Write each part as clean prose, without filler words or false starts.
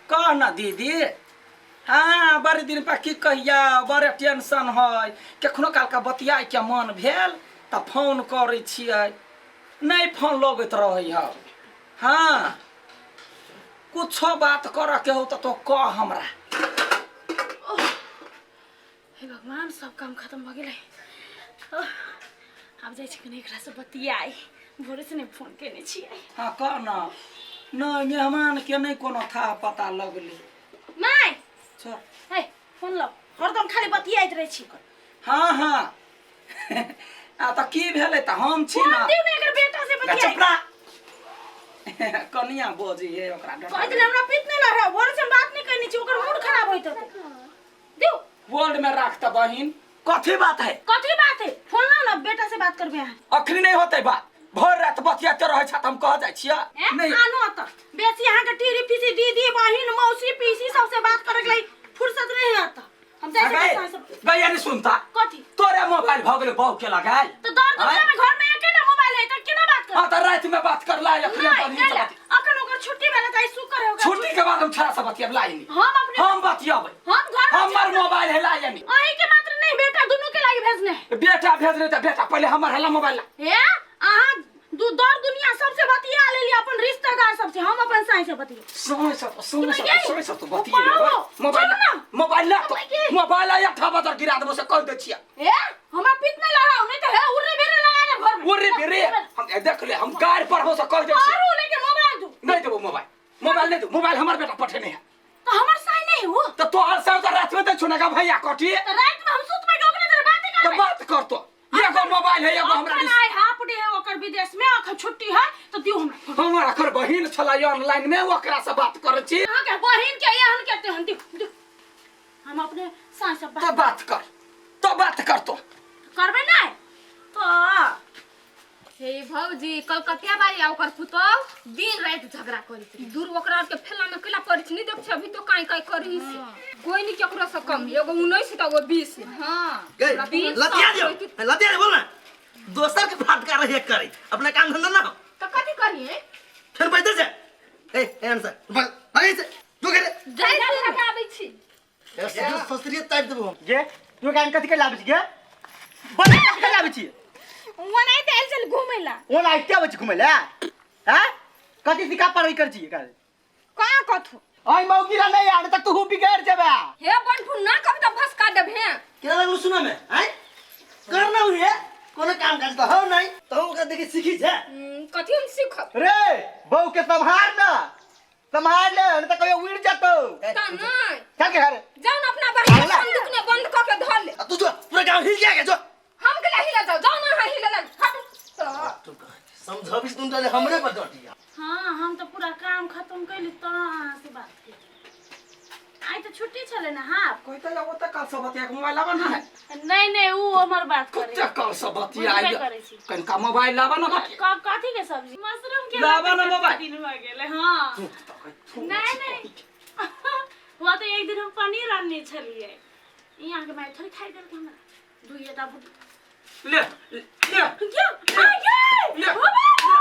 कह न दीदी। हाँ, बड़े दिन पर की कहिया, बड़े टेंशन है। कखनो काल के बतियाय के मन भेल तऽ फोन करै छियै, नहि फोन लगैत रहै है। हाँ, कुछो बात करऽ के हो तऽ तो कह हमरा। हे भगवान, सब काम खत्म भऽ गेलै। आब जाइ छी कनि एकरासँ बतियाइ, भोरेसँ नहि फोन केने छियै। हाँ, कह न। नहि, मेहमान के नहि कोनो था पता लगलै। माय। छोड़। हे, फोन लो, हरदम खाली बतियाइत रहै छी। हाँ हाँ, आ तऽ की भेलै? तऽ हम छी फोन ने। दियौ ने एकर बेटा से बतियाइ। चुप रह, कनिया बजी हे ओकरा डर। कहै छलै हमरा पीत नहि लहरा, भोरेसँ हम बात नहि कयने छी, ओकर मूड खराब होइत हेतै। दियौ। वर्ल्ड में राख तऽ बहिन, कथी बात है? कथी बात है? फोन लाओ ना, बेटा से बात करबे अहाँ। अखनी नहीं होते बात, भर रात बतियाते रहे छ, हम कह जाय छियै। ए, नहीं। आनो अतऽ बेसी अहाँके टीरी पीसी दीदी बहिन मौसी पीसी सबसे बात करे के लिए फुर्सत नहीं है अतऽ। हम जाइ छी गए बच्चा सब। गैया नहीं सुनता। कथी? तोरे मोबाइल भ गेलै बहू के लगायल। तऽ दर दुनिया आँय? में घर में एकेटा मोबाइल है तऽ केना बात कर? हाँ, तऽ राति में बात कर ला, अखनी नहीं बहिन से कैला? बति। अखन ओकर छुट्टी भेलै तऽ आइ शुक्र है ओकरा। छुट्टी के बाद हम छोरा से बतियाब लाई नहीं। हम अपने हम बतियाबै। हम घर में हमर मोबाइल है, लाई नहीं। अहीं के मात्र नहीं, बेटा दुनू के लागी भेजने है। बेटा भेजने तऽ बेटा पहिले हमर हेला मोबाइल ला। हे, अहाँ दू दर दुनिया सबसे बतिया लेली, अपन रिश्तेदार सबसे, हम अपन साई से बतिया। समय से तो समय से गई? समय से तो बतिये ऊपर आओ। मोबाइल चलो ना। मोबाइल ला तो गई? मोबाइल आया था बदर गिरा देबो से कह दे छिया। ए, हमरा पीत नहीं लड़ाओ, नहीं तो हे उर्रे बेरे लगा दे घर में। उर्रे बेरे हम ए, देख ले, हम गाड़ पर हो से कह दे छिया। मारू लेके मोबाइल दू। नहीं देबो मोबाइल, मोबाइल नहीं देबो। मोबाइल हमर बेटा पठेने है। तो हमर साई नहीं हो। तो तोहर से तो रात में दे छुना का भैया कटी। तो रात में हम सुतबे के ओकरे देर बात तो करबे। बात कर तो एगो मोबाइल है, एगो हमरा। अखन आइ हाफ डे है ओकर विदेश में, अखन छुट्टी है तो दियौ हमरा फोन। हमर अखर बहिन छला ऑनलाइन में, ओकरा से बात करै छी। अहाँ के बहिन के एहन के तेहन। दियौ दियौ, हम अपने साई से तो बात। बात कर तो, बात कर तो। करबे नहीं तो। हे भौजी, कलकतिया बारी आ ओकर पुतोह दिन राति झगड़ा करैत रहे। दूर ओकरा आर के फेला में केला पड़ै छै, नहीं देख छै अभी तो काई काई करी से। कोई नहीं केकरो से कम, एगो 19 तऽ एगो 20। हाँ। गई बीस लतिया साल दियो। होइत। लतिया दियो, बोल ना, दोसर के फाटका रहे करे, अपना काम धंधा ना हो। तऽ कथी करिए? फिर पैदल से ए ए आंसर भाग भाग से जो करे। जाइ छी, आबै छी। ससुरी तार देबो हम। गे, तू कान कथी के लाबै छी गे? बोल, कथी के लाबै छी? ओनाहिते आयल छल घूमै ला। ओना आइते आबै छी घुमै ला? हैं, कथी सिखा पढ़ाई कर छी कर? कहाँ कथू? आई मौगी ला नहीं आने त तू बिगड़ जेबे। हे बनफू ना कभी तऽ भसका देब हे। केना लगलू सुना में आय करना हुए कोनो काम काज तो हो नहीं तो ओकरा देखी सीखी छे। कथी हम सीखब? रे बहू के संभाल ना, संभाल ले, नहीं त कहियो उड़ जतो। तऽ नहीं। चल के घरे। जाउ ना अपना बहिन के अगला। संदूक ने बंद कऽ के धऽ ले। आ तू जो पूरा गांव हिल जाएगा जो। हम के हिले जाउ, जाउ ना अहाँ हिले लग हट तऽ। तू समझबिस तुम तो हमरे पर डटिया। हाँ, हम तो पूरा काम खत्म कैली तो अहाँ से बात केली। आइ तऽ छुट्टी छलै ने। हाँ। कोई तो वो तो कल से बतिया के मोबाइल लावा ना है। नहीं नहीं, ऊ हमर बात करे। कते कल से बतिया। बुझबे करै छी। कनका मोबाइल लावा ना बतिया। कथी के सब्जी? मशरूम के। लावा ना कते मोबाइल। दिन भऽ गेलै। हाँ, नहीं नहीं, वो तो एक दिन हम पनीर आनने छलियै, यहाँ के माय थोड़ी खाइ देलकै हमरा, दुइये टा बुट। ले ले। क्या आ गे? ले। ओ बाबा!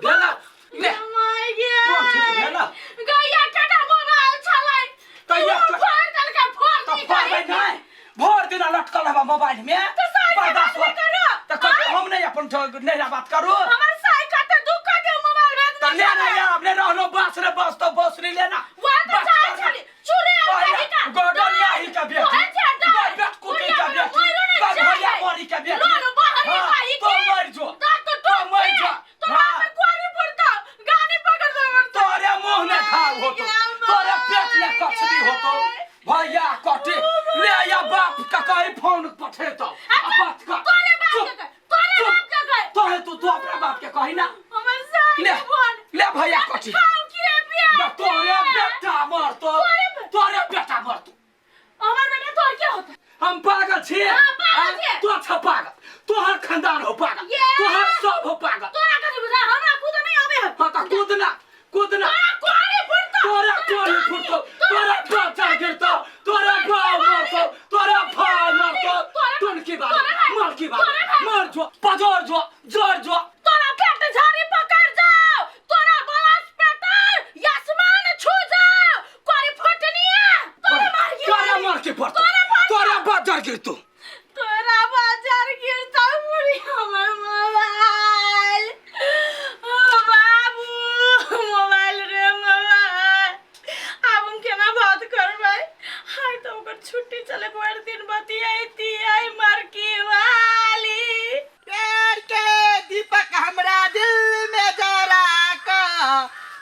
भेला ले। My गे। कोन ठीक भेला? गैया केटा मोबाइल छलै। तैया उ फोड़ देलकै, फोड़ तऽ दी। फोड़बै नहि, भोर दिन लटकल रहबा मोबाइल में। तऽ साइ के बर्दाश्त बात नहि करू। तऽ कहबै हम नहि अपन नैहरा बात करू। हमर साइ कते दुख दे मोबाइल भेज। तऽ ले ना यार, अपने रहलो बस रे बस तो बस नहीं लेना। वह तो बस चाहे करना। छली चुड़ैल पहले कही का। गोडनिया ही के बेटी, तोहे छै डर। गोड कुटी के बुढ़िया बेटी, मरो ने गो भैया जाए। मरी के बेटी। लोल बहरी हाँ, कही तो के। मर जो, दाँत तो तो टूट मर के। जो। तोरा हाँ। पे कोरी पड़ता गानी पकड़ दे। तोरे मुंह में घाव होतो, तोरे पेट में कचरी होतो। भैया कटे ले या बाप का कहीं फोन पठे तो आ बात कर। तोरे बाप चुप, के कह, तोरे चुप। बाप के कह। तोहे तू तू अपना बाप के कही ना। हमर साइ ले के फोन ले भैया कटी। खाओ के पिया बाजार गिरतो। तोरा बाजार गिरता पूरी हमर मोबाइल। ओ बाबू मोबाइल रे मोबाइल, आब हम केना बात करबै? हाय तऽ ओकर छुट्टी चले भरि दिन बतियैती आई मरकी वाली। प्यार के दीपक हमरा दिल में जरा का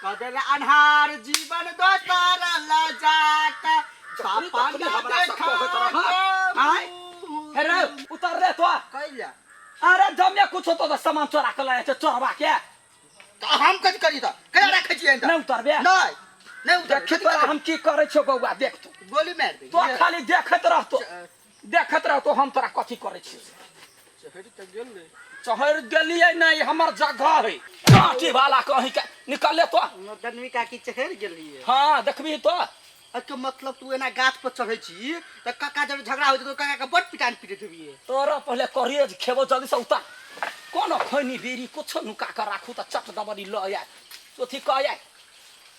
कदल अन्हार जीवन दोसर लजा का पापा तखनी न हमरा सब देखा कहैत रहत। आँय? हे रे उतर रे तो। कैला? अरे जमे कुछो तो सामान चोरा के लाए छै चोरबा के। तऽ हम कथी करी? तऽ केना राखै छियै? नहि उतरबे? नहि नहि उतर। देखी तोरा हम की करै छियौ बौआ, देख तू। गोली मारि दे। तो खाली देखैत रहतो, देखैत रहतो हम तोरा कथी करै छियौ। चहरि तऽ गेल रे। चहरि गेलियै नहि, हमर जगह है। काटी वाला कहीं के निकले तो। गनवी काकी चहरि गेलियै। हाँ देखबी तो। एके मतलब तू एना गाछ पर चढ़ै छी तऽ काका जब झगड़ा होइ तऽ काका के बड पिटान पीटैत हेबियै। तोरा पहले करेज खेबो, जल्दी से उतर। कोनो खैनी बीड़ी कुछो नुका के राखू तऽ चट दबरी लऽ आय अथी कह आय।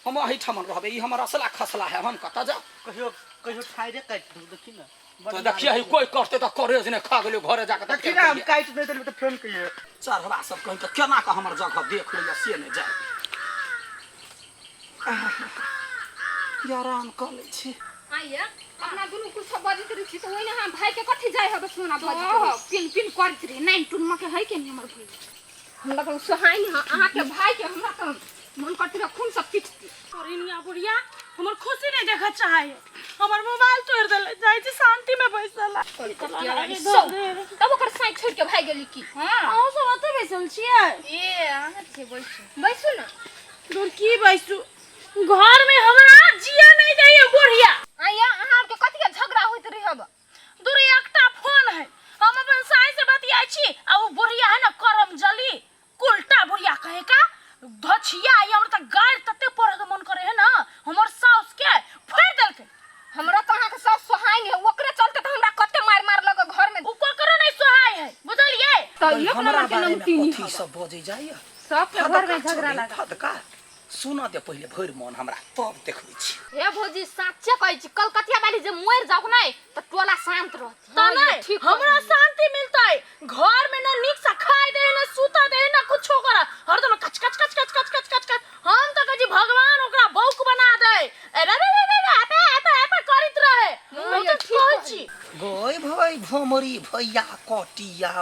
हम एहिठाम रहबै, ई हमर असला खसला है, हम कतऽ जाउ? कहियो कहियो ठाइरे काटि दू, देखी ने। तो देखिए ही कोई करते तऽ करेज नहि खा गेलियो घरे जाके। देखी ने, हम काटि नहि देलियै तऽ फेन कहियो। चढ़वा सब कहीं के केना के हमर जगह देख लैया से नहि जाय। आराम कऽ लै छी। आइया अपना दुनू कुछ बजैत रही छी तऽ ओहिना हम भाई के कथी जाय हबे सोना बजैत रही पिन पिन करैत रही नाइन टुनमा के है के नहीं हमर भाई हमरा तऽ सोहाइ नहीं अहाँ के भाई के हमरा तऽ मन करती रहे खून सब पीटती। तोरिनिया बुढ़िया हमर खुशी नहीं देखऽ चाहे, हमर मोबाइल तोड़ देले, जाइ छी शांति में बैसल। तब ओकर साइक छोड़ के भाग गेली की? हां अहाँ सब ओतऽ बैसल छियै? ए अहाँ छियै, बैसू। बैसू ना। दूर की बैसू, घर में हमरा जिया नहीं दैये बुढ़िया। आइया अहाँ के कथी के झगड़ा होइत रही हब? दूर एकटा फोन है, हम अपन साई से बतियाइ छी आ उ बुढ़िया है ना करम जली कुलटा बुढ़िया कहे का धछिया आई हमर त गारि तते पढ़े के मन करे है ना, हमर साउस के फोड़ देलकै। हमरा तऽ अहाँके साउस सोहाइ नहीं है, ओकरे चलते तऽ हमरा कते मार मार लगे घर में। उ ककरो नहीं सोहाय है, बुझलियै? तऽ एक हमरा नंबर के बारेमे नमतीनी कथी सब बजै जाइए? सबके घर में झगड़ा लगा। फदका सुन दे पहिले भरि मन हमरा, तब देखबै छी। हे भौजी साचे कहै छी, कलकतिया वाली जे मरि जाओ नै तऽ टोला शांत रहत। त नै ठीक। हमरा शांति मिलतै? घर में न नीक से खाय दे, न सुता दे, न कुछो कर, हरदम कच कच कच कच कच कच कच कच। हम त कहै छी भगवान ओकरा बौक बना दे, ए रे रे रे रे आपे आपे आपे करैत रहे। हम त कहै छी। गय भई भमरी भैया कटिया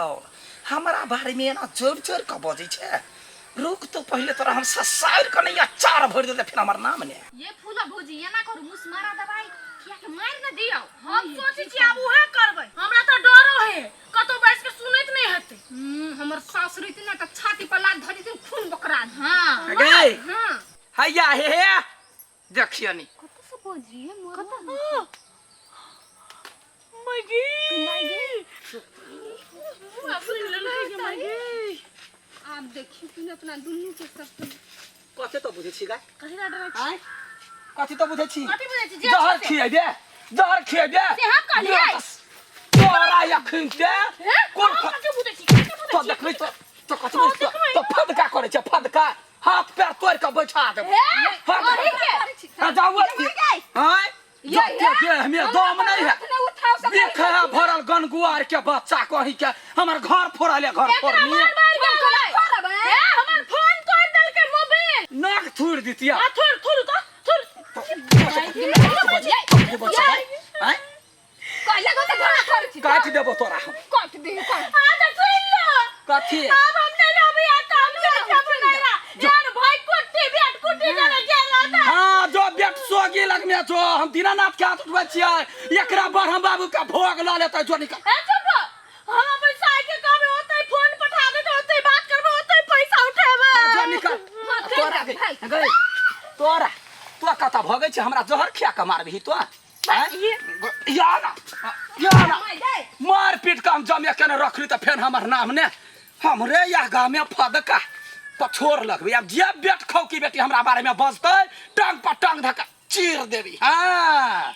हमरा बारे में एना जोर जोर के बजै छै। रुक तो पहिले तोरा हम ससारि के नहीं अचार भरि देते, फिर हमर नाम ने। ये फूला भौजी एना करू, मुस मारा दवाई किया के मारि न दियौ। हम सोचै छी आब उहे करबै, हमरा त डरो है कतौ बैस के सुनैत नहीं हेतै। हमर सास रहित ने तऽ छाती पर लात धरि दिन खून बकरा। हां गई हां हैया हे हे देखियो नी। कत से बजरी है मोर? मगी मगी। आब देखियो तू अपना दुनू के सब। कथी तो बुझै छी गाय? कथी ला डरै छी? आँय कथी तो बुझै छी? कथी बुझै छी? जे जहर छै से। खिएबे, जहर खिएबे। से हम कहलियै? तोरा अखन ते कोन हम कथी बुझै छी? कथी बुझै तो छी? देखबै तो तो कथी बुझै छी? तो फदका करै छै फदका, हाथ पैर तोड़ के बैठा देब। अही के हाँ जाओ आँय जते देह में दम नहीं है। हाथ ने उठाओ सब। देख है भरल गनगुआर के बच्चा कहीं के हमर घर फोड़ले, घर एकरा फोड़नी। मार मार गेलै। ए हमर फोन तोड़ देलकै मोबाइल। नाक थूर दितिया। आ थोड़ थोड़ तो थोड़। आँय कहले को तऽ झगड़ा करै छी। काटि देबो तोरा हम। काट दे काट। आ तऽ सुन लो। कथी? अब हम नहीं रहबै आ तऽ हम जाइ छी अपन नैहरा। यार भाई कुट्टी बेट कुट्टी जरे गेल रहता। हाँ जो बेट सोगी लगमे जो हम दीनानाथ के हाथ उठबै छियै, एकरा ब्रह्म बाबू के भोग लऽ लेतै, जो निकल। ए चुप रह। हम अपन साई के कहबै ओतै फोन पठा देतै, ओतै बात करबै, ओतै पैसा उठेबै। जो निकल। तोरा गई गई तोरा तो कतऽ भगै छै? हमरा जहर खिया के मारबिही तो? आँय? या ना या ना मार पीट के हम जमे केने रखली तऽ फेर हमर नाम ने हमरे आगा में फदका पछोर लगबै। आब जे बेट खौ की बेटी हमरा बारे में बजतै, टांग पर टांग धक्का चीर देबी। हाँ।